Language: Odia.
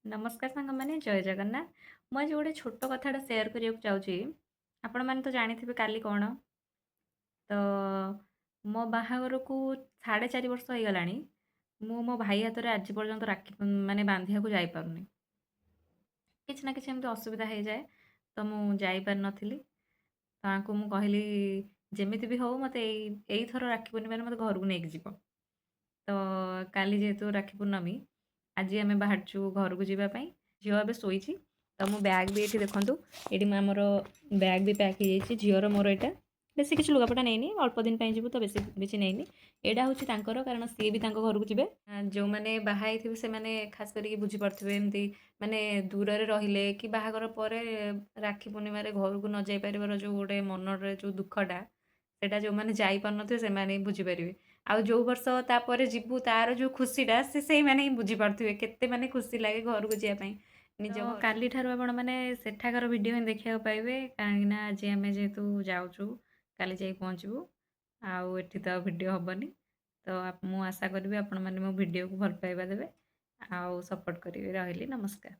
ନମସ୍କାର ସାଙ୍ଗମାନେ, ଜୟ ଜଗନ୍ନାଥ। ମୁଁ ଆଜି ଗୋଟେ ଛୋଟ କଥାଟା ସେୟାର କରିବାକୁ ଯାଉଛି। ଆପଣମାନେ ତ ଜାଣିଥିବେ କାଲି କ'ଣ। ତ ମୋ ବାହାଘରକୁ 4.5 ବର୍ଷ ହେଇଗଲାଣି। ମୁଁ ମୋ ଭାଇ ହାତରେ ଆଜି ପର୍ଯ୍ୟନ୍ତ ରାକ୍ଷୀ ମାନେ ବାନ୍ଧିବାକୁ ଯାଇପାରୁନି। କିଛି ନା କିଛି ଏମିତି ଅସୁବିଧା ହେଇଯାଏ, ତ ମୁଁ ଯାଇପାରିନଥିଲି। ତାଙ୍କୁ ମୁଁ କହିଲି, ଯେମିତି ବି ହଉ ମୋତେ ଏଇଥର ରାକ୍ଷୀ ପୂର୍ଣ୍ଣିମାରେ ମୋତେ ଘରକୁ ନେଇକି ଯିବ। ତ କାଲି ଯେହେତୁ ରାକ୍ଷୀ ପୂର୍ଣ୍ଣମୀ, ଆଜି ଆମେ ବାହାରିଛୁ ଘରକୁ ଯିବା ପାଇଁ। ଝିଅ ଏବେ ଶୋଇଛି। ତ ମୋ ବ୍ୟାଗ୍ ବି ଏଇଠି ଦେଖନ୍ତୁ, ଏଇଠି ମୁଁ ଆମର ବ୍ୟାଗ୍ ବି ପ୍ୟାକ୍ ହେଇଯାଇଛି ଝିଅର ମୋର। ଏଇଟା ବେଶୀ କିଛି ଲୁଗାପଟା ନେଇନି, ଅଳ୍ପ ଦିନ ପାଇଁ ଯିବୁ ତ ବେଶୀ କିଛି ନେଇନି। ଏଇଟା ହେଉଛି ତାଙ୍କର, କାରଣ ସିଏ ବି ତାଙ୍କ ଘରକୁ ଯିବେ। ଯେଉଁମାନେ ବାହା ହେଇଥିବେ ସେମାନେ ଖାସ କରିକି ବୁଝିପାରୁଥିବେ, ଏମିତି ମାନେ ଦୂରରେ ରହିଲେ କି ବାହାଘର ପରେ ରାକ୍ଷୀ ପୂର୍ଣ୍ଣିମାରେ ଘରକୁ ନ ଯାଇପାରିବାର ଯେଉଁ ଗୋଟେ ମନରେ ଯେଉଁ ଦୁଃଖଟା, ସେଇଟା ଯେଉଁମାନେ ଯାଇପାରୁନଥିବେ ସେମାନେ ହିଁ ବୁଝିପାରିବେ। ଆଉ ଯେଉଁ ବର୍ଷ ତାପରେ ଯିବୁ ତାର ଯେଉଁ ଖୁସିଟା, ସେ ସେଇମାନେ ହିଁ ବୁଝିପାରୁଥିବେ କେତେ ମାନେ ଖୁସି ଲାଗେ ଘରକୁ ଯିବା ପାଇଁ ନିଜ। କାଲିଠାରୁ ଆପଣମାନେ ସେଠାକାର ଭିଡ଼ିଓ ହିଁ ଦେଖିବାକୁ ପାଇବେ, କାହିଁକିନା ଆଜି ଆମେ ଯେହେତୁ ଯାଉଛୁ, କାଲି ଯାଇ ପହଞ୍ଚିବୁ, ଆଉ ଏଠି ତ ଆଉ ଭିଡ଼ିଓ ହେବନି। ତ ମୁଁ ଆଶା କରିବି ଆପଣମାନେ ମୋ ଭିଡ଼ିଓକୁ ଭଲ ପାଇବା ଦେବେ ଆଉ ସପୋର୍ଟ କରିବେ। ରହିଲି, ନମସ୍କାର।